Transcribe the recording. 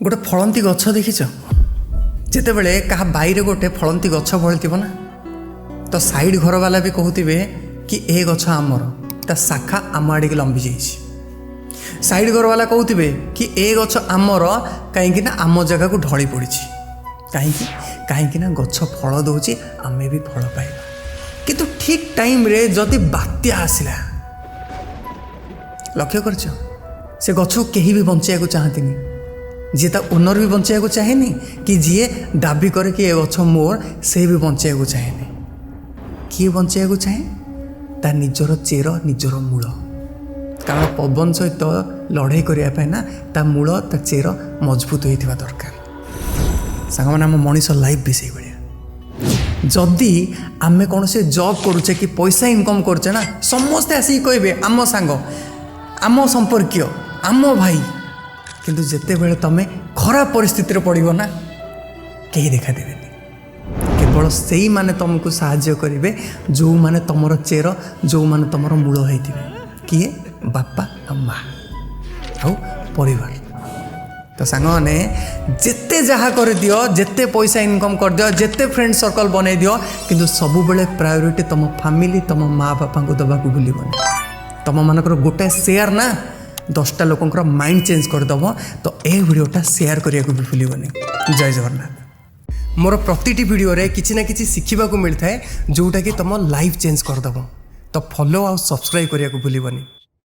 ଗୋଟେ ଫଳନ୍ତି ଗଛ ଦେଖିଛ? ଯେତେବେଳେ କାହା ବାଇରେ ଗୋଟେ ଫଳନ୍ତି ଗଛ ଫଳିଥିବ ନା, ତ ସାଇଡ଼ ଘରବାଲା ବି କହୁଥିବେ କି ଏ ଗଛ ଆମର, ତା ଶାଖା ଆମ ଆଡ଼ିକି ଲମ୍ବି ଯାଇଛି। ସାଇଡ଼ ଘରବାଲା କହୁଥିବେ କି ଏ ଗଛ ଆମର, କାହିଁକି ନା ଆମ ଜାଗାକୁ ଢଳି ପଡ଼ିଛି। କାହିଁକି? କାହିଁକି ନା ଗଛ ଫଳ ଦେଉଛି, ଆମେ ବି ଫଳ ପାଇବା। କିନ୍ତୁ ଠିକ୍ ଟାଇମ୍ରେ ଯଦି ବାତ୍ୟା ଆସିଲା, ଲକ୍ଷ୍ୟ କରିଛ, ସେ ଗଛକୁ କେହି ବି ବଞ୍ଚେଇବାକୁ ଚାହାନ୍ତିନି। ଯିଏ ତା ଓନର୍ ବି ବଞ୍ଚେଇବାକୁ ଚାହେଁନି କି ଯିଏ ଦାବି କରେ କି ଏ ଗଛ ମୋର, ସେ ବି ବଞ୍ଚେଇବାକୁ ଚାହେଁନି। କିଏ ବଞ୍ଚେଇବାକୁ ଚାହେଁ? ତା ନିଜର ଚେର, ନିଜର ମୂଳ। କାରଣ ପବନ ସହିତ ଲଢ଼େଇ କରିବା ପାଇଁ ନା ତା ମୂଳ, ତା ଚେର ମଜବୁତ ହୋଇଥିବା ଦରକାର। ସାଙ୍ଗମାନେ, ଆମ ମଣିଷ ଲାଇଫ୍ ବି ସେଇଭଳିଆ। ଯଦି ଆମେ କୌଣସି ଜବ୍ କରୁଛେ କି ପଇସା ଇନକମ୍ କରୁଛେ ନା, ସମସ୍ତେ ଆସିକି କହିବେ ଆମ ସାଙ୍ଗ, ଆମ ସମ୍ପର୍କୀୟ, ଆମ ଭାଇ। କିନ୍ତୁ ଯେତେବେଳେ ତୁମେ ଖରାପ ପରିସ୍ଥିତିରେ ପଡ଼ିବ ନା, କେହି ଦେଖା ଦେବେନି। କେବଳ ସେଇମାନେ ତୁମକୁ ସାହାଯ୍ୟ କରିବେ ଯେଉଁମାନେ ତୁମର ଚେର, ଯେଉଁମାନେ ତୁମର ମୂଳ ହେଇଥିବେ। କିଏ? ବାପା ଆଉ ମା ଆଉ ପରିବାର। ତ ସାଙ୍ଗମାନେ, ଯେତେ ଯାହା କରିଦିଅ, ଯେତେ ପଇସା ଇନକମ୍ କରିଦିଅ, ଯେତେ ଫ୍ରେଣ୍ଡ ସର୍କଲ୍ ବନେଇ ଦିଅ, କିନ୍ତୁ ସବୁବେଳେ ପ୍ରାୟୋରିଟି ତୁମ ଫ୍ୟାମିଲି, ତୁମ ମା ବାପାଙ୍କୁ ଦେବାକୁ ଭୁଲିବନି। ତୁମମାନଙ୍କର ଗୋଟାଏ ସେୟାର ନା 10ଟା ଲୋକଙ୍କର ମାଇଣ୍ଡ ଚେଞ୍ଜ କରିଦେବ। ତ ଏ ଭିଡ଼ିଓଟା ସେୟାର କରିବାକୁ ବି ଭୁଲିବନି। ଜୟ ଜଗନ୍ନାଥ। ମୋର ପ୍ରତିଟି ଭିଡ଼ିଓରେ କିଛି ନା କିଛି ଶିଖିବାକୁ ମିଳିଥାଏ, ଯେଉଁଟାକି ତୁମ ଲାଇଫ୍ ଚେଞ୍ଜ କରିଦେବ। ତ ଫଲୋ ଆଉ ସବସ୍କ୍ରାଇବ୍ କରିବାକୁ ଭୁଲିବନି।